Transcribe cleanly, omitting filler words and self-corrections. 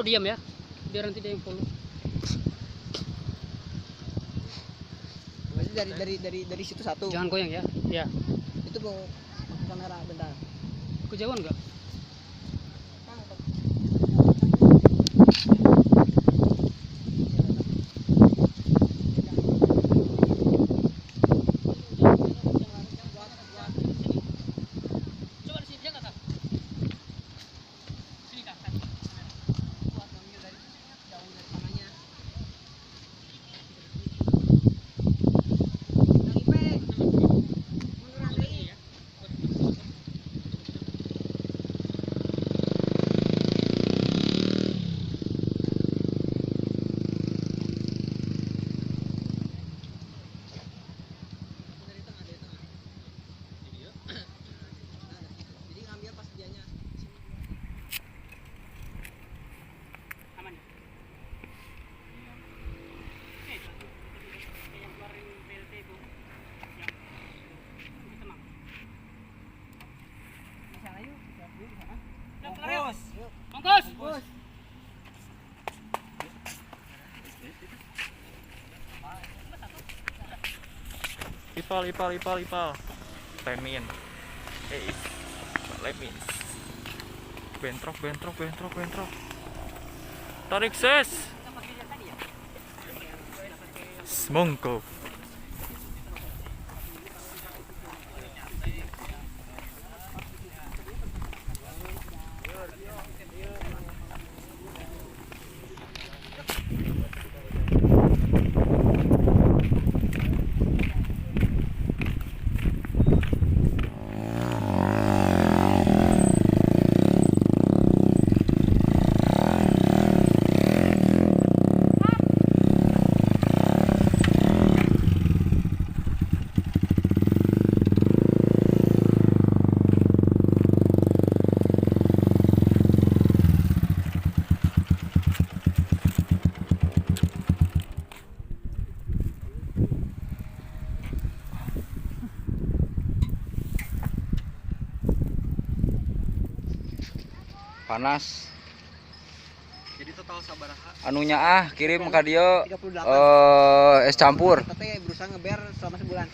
Kau diam ya, biar nanti dia yang follow. Berarti dari situ satu. Jangan goyang ya. Ya. Itu mau pakai kamera bentar. Kejauhan nggak? Coba di sini dia nggak, Kak? Sini, Kak. Buat ngambil dari jauh dari tanahnya. Kang Ipe, munduran deui. Dari tengah, dari tengah. Nah, dari situ. Jadi ngambil pas dianya. Aman. Oke, yang keluarin BLT itu, yang itu tenang. Di sana yuk, bisa dulu di sana. Udah, kelar yuk. Bungkus. Bungkus. Ipal, ipal, ipal, ipal. Lemin. Lemin. Bentrok, bentrok, bentrok, bentrok. Tarik ses. Semongko. Panas. Jadi total sabaraha? Anunya ah kirim ke dia 38. es campur. Kita teh berusaha ngeber selama sebulan.